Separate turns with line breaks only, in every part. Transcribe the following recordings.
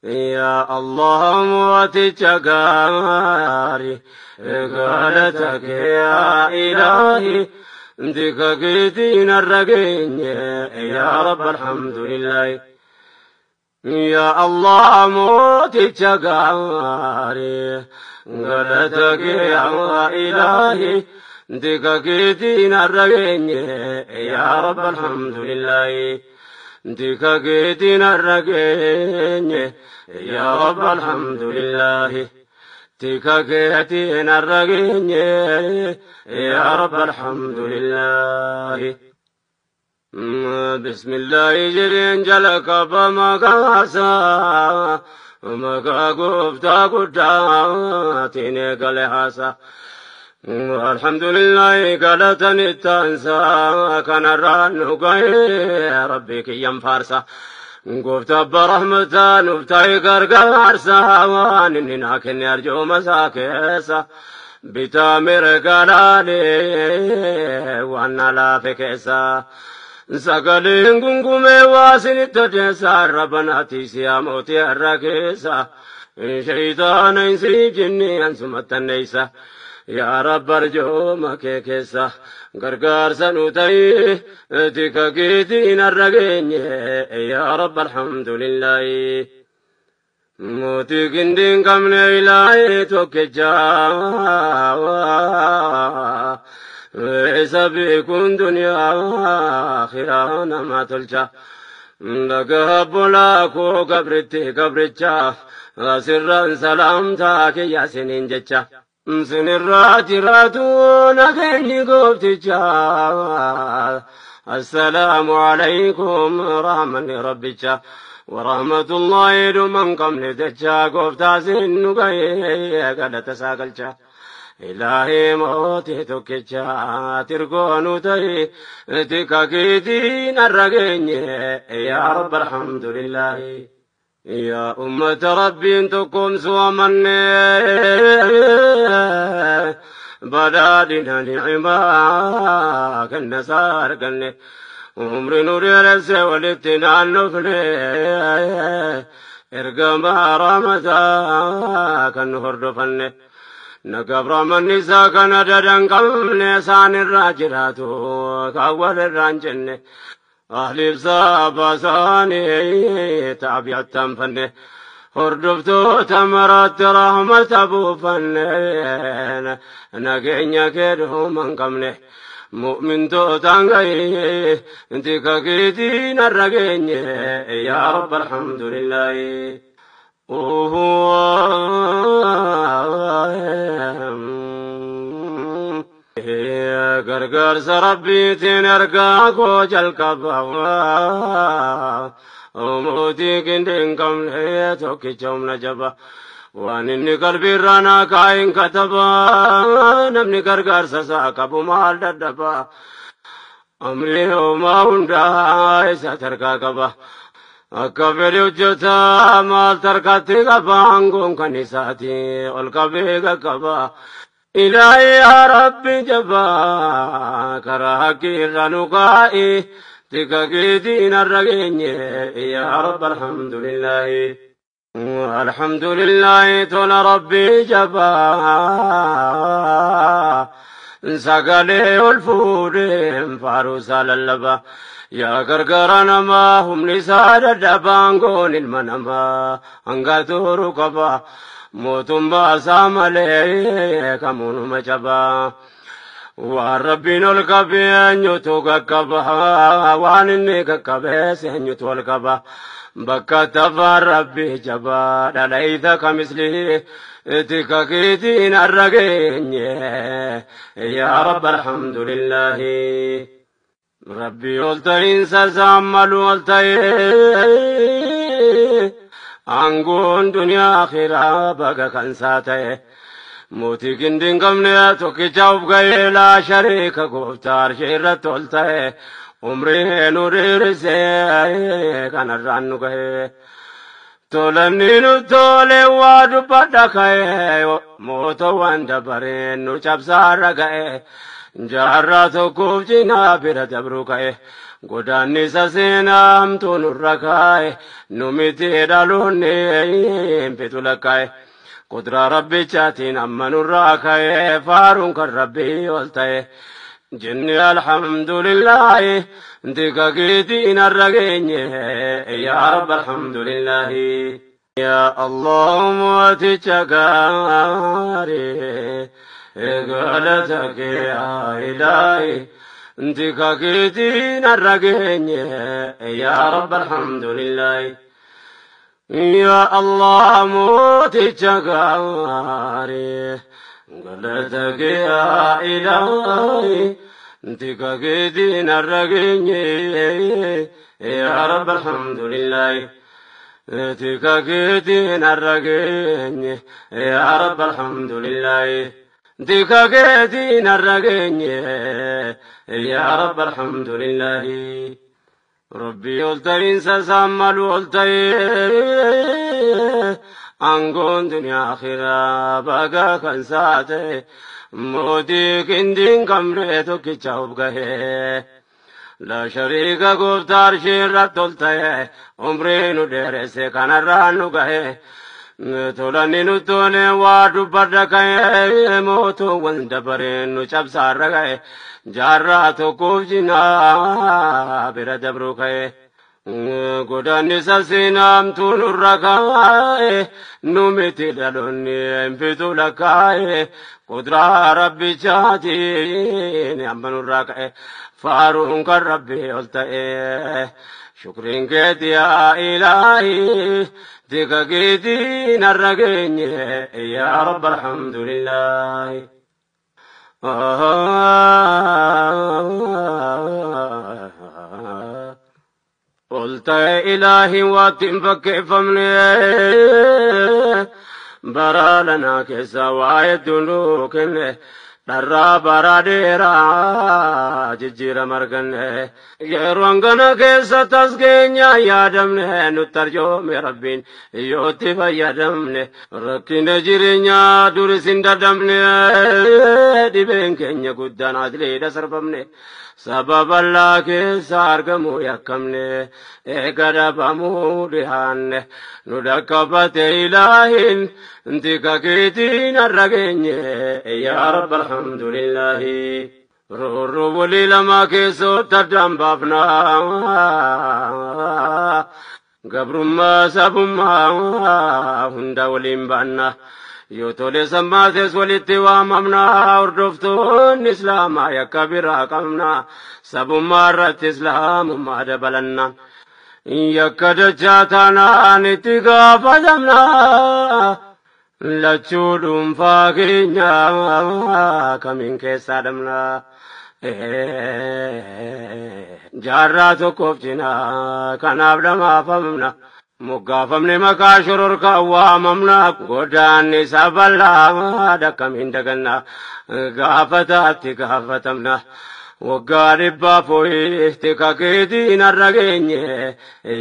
Yaa Allah mooticha gaarii, galata kee yaa ilaahi, tika keetiin har'a geenye, yaa Rabbi alhamdulillahi. Yaa Allah mooticha gaarii, galata kee yaa ilaahi, tika keetiin har'a geenye, yaa Rabbi alhamdulillahi. Tika keetiin har'a geenye, yaa Rabbi alhamdulillahi. Tika keetiin har'a geenye, yaa Rabbi alhamdulillahi. Bismillahi jedheen jalqaba maqaasaa, maqaa gooftaa guddaatiin eegale haasaa. Alhamdulillahi galatan ittaansaa, kanarraan nu ga'ee Rabbi kiyyan faarsa. Gooftaa abbaa rahmataa nuuf ta'e gargaarsa, waan inni naa kenne arjooma isaa keessa. Bitaa mirga laalee waan na laafe keessa. Sagaleen gungumee waa isinitti odeessa, arraba naatiisiyaa mootii har'a keessa. Shayitaana insiif jinni ansumattanneessa. Yaa Rabbi arjooma kee keessa gargaarsa nu ta'i, tika keetiin har'a geenye, yaa Rabbi alhamdulillahi. Mootii gindii hin qabne ilaahee tokkicha, isa beekuun duniyaa akhiraa nama tolcha. Dhagaa bolaa koo gabritti gabricha, asirraan salaamtaa kiyya isiniin jecha. Sinirraa jiraatu nageenyi goofticha. Assalaamu alaykum rahmanni rabbicha. Warahmatullahi dhuman qabne jecha, gooftaa sin nu ga'ee galata isaa galcha. Ilaahii mootii tokkicha tirgoo nu ta'e, tika keetiin har'a geenye, yaa Rabbi alhamdulillahi. Yaa ummata Rabbiin tokkoomsu amanne, badhaadhina ni'imaa kenna isaa arganne, umri nu dheeresse walitti naannofne, ergamaa rahmataa kan nu hordofanne. Nagaaf rahmanni isaa kan adada hin qabne isaan irraa jiraatu kan walirraa hin jenne. Ahliif saaba isaanii taabi'attaan fanne. Hordoftoota maraatti rahmata buufanne, nageenya kee dhuma hin qabne. Mu'mintootaan ga'ee tika keetiin har'a geenye, yaa Rabbi alhamdulillahi. Gargaarsa Rabbiitiin ergaa koo jalqaba. Mootii gindii hin qabne tokkicha humna jaba. Waan inni qalbiirraa naa kaa'in kataba. Namni gargaarsa isaa qabu maal dadhaba? Amri homaa hundaa isa tarkaa qaba. Akka fedhe hojjeta maal tarkaatti qaba, aangoon kan isaati ol qabee qaqqaba. Ilaahi yaa Rabbi jabaa, karaa haqqii irra nu kaa'i, tika keetiin har'a geenye, yaa Rabbi alhamdulillahi. Alhamdulillahi tola Rabbi jabaa, sagalee ol fuudheen faaruusaa lallaba. Yaa gargaara namaa humni isaa dadhabaan, goon ilma namaa hanga turu qaba. Mootummaa isaa malee kamuunuma cabaa. Waan Rabbiin ol qabe eenyutu qaqqaba? Waan inni qaqqabees eenyutu ol qaba? Bakka tafaan Rabbi jabaa dhalayta kamisli, tika keetiin har'a geenye, yaa Rabbi alhamdulillahi. Rabbi ol ta'iinsa isaan malu ol ta'ee, aangoon duniyaa akhiraa baga kan isaa ta'e. Mootii gindii hin qabne tokkicha of ga'ee, laa shariika gooftaa arshii irratti ol ta'e, umrii nu dheerisee kanarraan nu ga'e. Tolanni nu tole waa dubbadha ka'e, mootowwan dabareen nu cabsaarra ga'e. Jaarraa tokkoof cinaa bira dabruu ka'e. Godaannisa seenaa hamtuu nurra kaa'e. Nu miti dhaloonni hin fitu lakkaa'e. Kuduraa rabbichaatiin amma nurraa ka'e faaruun kan rabbii ol ta'e. Jinni alhamdulillaahi tika keetiin har'a geenye yaa rabbi alhamdulillaahi. Yaa Allah mooticha gaarii galata kee yaa ilaahi tika keetiin har'a geenye yaa rabbi alhamdulillaahi. Yaa Allah mooticha gaarii galata kee yaa ilaahi tika keetiin har'a geenye yaa rabbi alhamdulillaahi. Tika keetiin har'a geenye yaa rabbi alhamdulillaahi. Tika keetiin har'a geenye yaa rabbi alhamdulillaahi. Rabbi ol ta'iinsa isaan malu ol ta'ee aangoon duniyaa akhiraa baga kan saate mootii kindiin kamree tokkicha of gahee. La shariika gooftaa arshii irratti ol ta'e umrii nu dheeresse kanarraa nu gahe. Tolanni nu tole waa dubbadha ka'e mootuuwwan dabareen nu cabsaarra ga'e. Jaarraa tokkoof cinaa bira dabruu ka'e. Godaannisa seenaamtuu nurra kaa'e nu miti dhaloonni hin fitu lakkaa'e. Kuduraa rabbichaatiin amma nurraa ka'e faaruun kan rabbii ol ta'e. Shukriin keeti yaa ilaahi tika keetiin har'a geenye yaa rabbi alhamdulillaahi. Ol ta'e ilaahi waatti hin fakkeeffamne bara lanaa keessa waa hedduu nuu kenne. Dharraa bara dheeraa jijjiirama arganne. Yeroo hangana keessa tas keenya yaadamne nutti arjoome rabbiin yootti fayyadamne. Rakkina jireenyaa duris hin dadhabne dhibeen keenya guddaan adliidha sarbamne. Sababa allaa keessa argamuu yakkamne eega dhabamuu dhihaanne nu dhaqqabate ilaahin tika keetiin har'a geenye yaa rabbi alhamdulillaahi. Roorroo walii lamaa keessootti addaan baafnaa. Gabrummaa sabummaa hunda waliin baanna. Yoo tole sammaates walitti waamamna hordoftoonni islaamaa yakka biraa qabna sabummaa irratti islaamummaa dabalanna. Yakka dachaa taanaan itti gaafatamna. Lachuu dhuunfaa keenya kamiin keessaa dhabna. Jaarraa tokkoof cinaa kanaaf dhamaafamna. Moggaafamne maqaa shororkaa waamamna godaanni sabalaa dhakkamiin daganna gaafataatti gaafatamna. Waggaa dhibbaa fooyii tika keetiin har'a geenye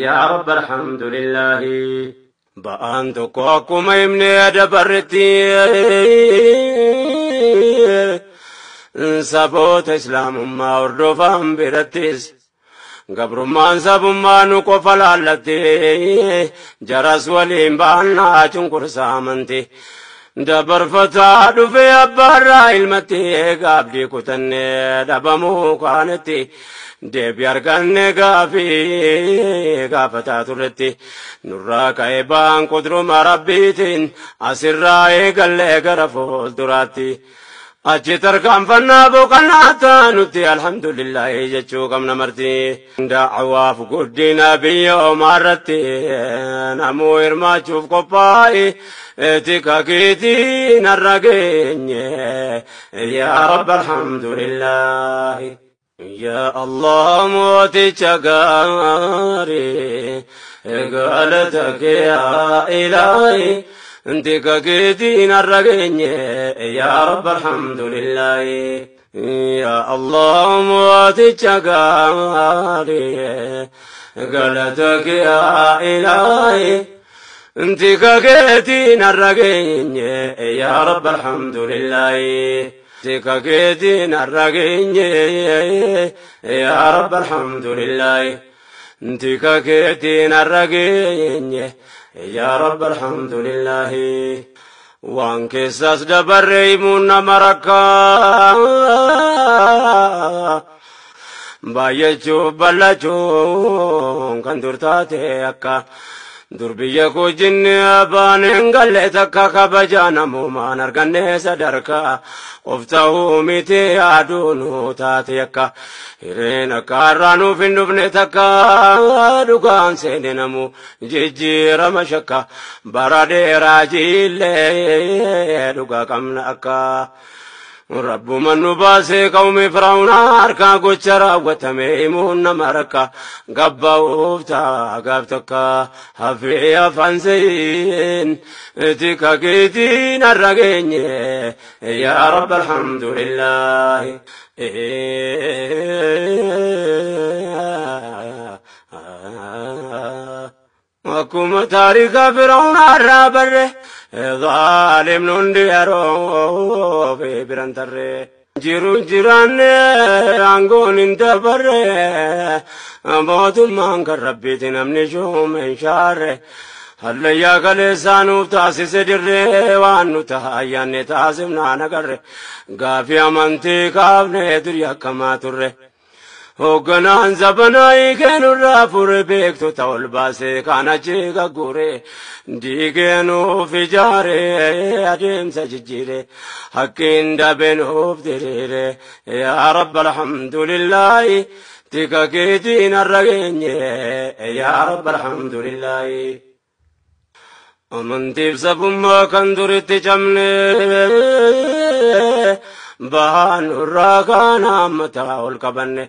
yaa rabbi alhamdulillaahi. Ba'aan tokko akkuma himnee dabarretti saboota islaamummaa hordofan birattis gabrummaan sabummaa nu qofa laallatte jaras waliin baannaa cunqursaa amanti. Dabarfataa dhufee abbaarraa ilmatti gaabdii kutannee dhabamuu kaanetti deebii arganne gaafii gaafataa turretti nurraa ka'ee ba'aan qudruma rabbiitiin asirraa eegallee gara fuulduraatti. Achi tarkaanfannaa boqonnaa taanutti alhamdulillahi jechuu qabna marti. Da'awaaf guddina biyya omaarratti namuu hirmaachuuf qophaa'e tika keetiin har'a geenye yaa rabbi alhamdulillahi. Yaa Allah mooticha gaarii galata kee yaa ilaahi. Tika keetiin har'a geenye yaa rabbi alhamdulillahi. Yaa Allah mooticha gaarii galata kee yaa ilaahi. Tika keetiin har'a geenye yaa rabbi alhamdulillahi. Tika keetiin har'a geenye yaa Rabbi alhamdulillahi. Tika keetiin har'a geenye yaa Rabbi alhamdulillahi. Waan keessaas dabarre himuun nama rakkaa. Baay'achuuf bal'achuun kan dur taate akka dur biyya koo jinni abbaan hin galle takka kabajaa namoomaan arganne sadarkaa of ta'uu miti yaaduun taate akka hireen akka har'aa nuuf hin dhufne takka dhugaan seene namu jijjiirama shakka bara dheeraa jiillee dhugaa qabna akka. Rabbuma nu baasee qawmi Firaa'uunaa harkaa gocha raawwatame himuun nama rakka gabbaa'uuf ta'a gaaf takka hafee afaan seeyin tika keetiin har'a geenye yaa Rabbi alhamdulillahi. Akkuma taarika Firaa'uunaa irraa barre zaalimni hundi yeroo fi biran tarre. Jiruun jiraanne aangoon hin dabarre mootummaan kan rabbiiti namni shuume hin shaarre. Hallayyaa kaleessaa nuuf taasise dirree waan nu ta'a ayyaanne taasifnaan agarre gaafii amantii kaafne durii akkamaa turre. Hoogganaan zabanaa keenurraa fure beektota ol baasee kan achi gaggure diigee nuuf ijaare adeemsa jijjiire hakkiin dabe nuuf diriire yaa Rabbi alhamdulillahi tika keetiin har'a geenye yaa Rabbi alhamdulillahi. Amantiif sabummaa kan duritti cabne bahaan nurraa kaan hammataa ol qabanne.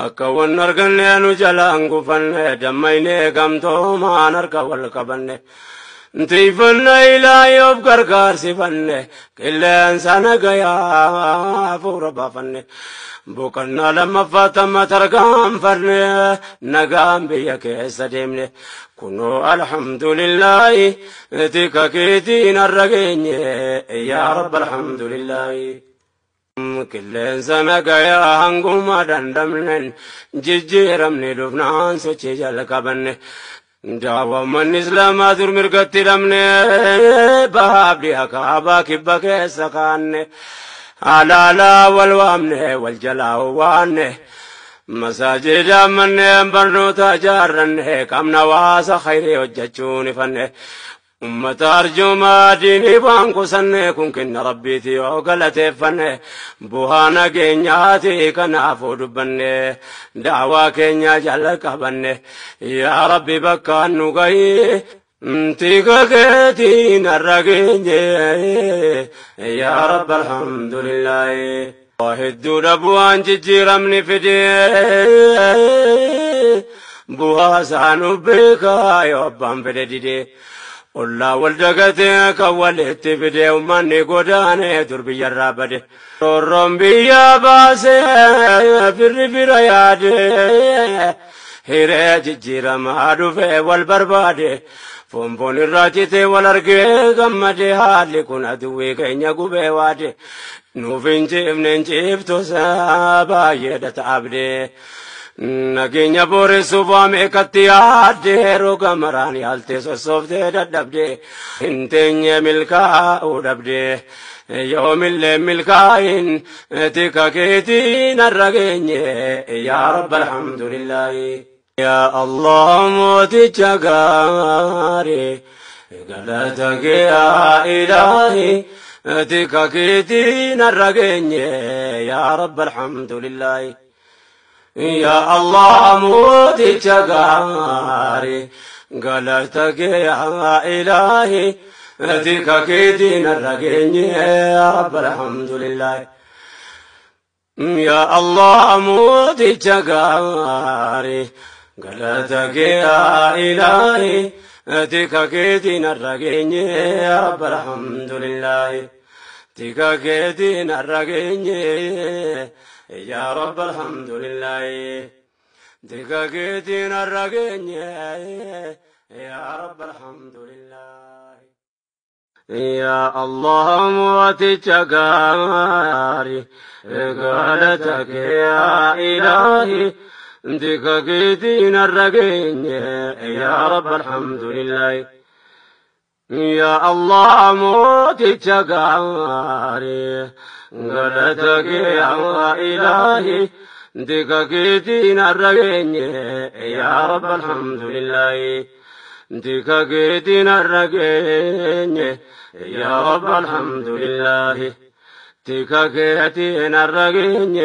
Akka wan arganne nu jalaan gufanne dammaynee gamtoomaan harka wal qabanne. Tiifanna ilaahi of gargaarsifanne qilleensa nagayaa hafuura baafanne. Boqonnaa lammaffaa tamma tarkaanfanne nagaan biyya keessa deemne. Kunoo alhamdulillahi tika keetiin har'a geenye yaa Rabbi alhamdulillahi. Qilleensa nagayaa hanguma dandamnen jijjiiramne dhufnaan sochii jalqabanne. Daawwammanni Islaamaa dur mirgatti hidhamne bahaaf dhiha kaabaa kibba keessa kaanne. Alaalaa wal waamne wal jalaa waanne. Masaajida manneen barnoota ijaarranne qabna waasa khayrii hojjechuun ifanne. Ummata arjoomaa diinii waan kusanne kun kenna rabbiiti yoo galateeffanne bu'aa nageenyaati kanaafuu dubbanne daawaa keenya jala qabanne yaa Rabbi bakka nu gahi tika keetiin har'a geenye yaa Rabbi alhamdulillahi. Hedduudha bu'aan jijjiiramni fidee bu'aa isaa nu beekaa yoo abbaan fedhe didee. Ollaa wal dagatee kan walitti fidee uummanni godaanee dur biyyarraa bade. Roorroon biyya baasee firri bira yaadee hiree jijjiiramaa dhufee wal barbaade. Foonfoon irraa citee wal argee gammadee haalli kun aduwwii keenya gubee waade. Nuuf hin ciifne hin ciiftusa baay'eedha ta'abdee. Nageenya booressuuf waame katti yaadde roga maraan yaaltee sossooftee dadhabde hin teenye milkaa'uu dhabde yoomillee milkaa'in tika keetiin har'a geenye yaa Rabbi alhamdulillahi. Yaa Allah mooticha gaarii galata kee yaa ilaahi tika keetiin har'a geenye yaa Rabbi alhamdulillahi. Ya Allah mooticha gaarii galata kee yaa ilaahi tika keetiin har'a geenye yaa Rabbi alhamdulillahi. Ya Allah mooticha gaarii galata kee yaa ilaahi tika keetiin har'a geenye yaa Rabbi alhamdulillahi. Tika keetiin har'a geenye يا رب الحمد لله. Tika keetiin har'a geenye yaa Rabbi alhamdulillah. يا الله موتي غاري قالتك يا إلهي ديك كيتين الرقين يا رب الحمد لله. يا الله موتي غاري قالتك يا إلهي ديك كيتين الرقين يا رب الحمد لله. ديك كيتين الرقين يا رب الحمد لله. ديك كيتين الرقين.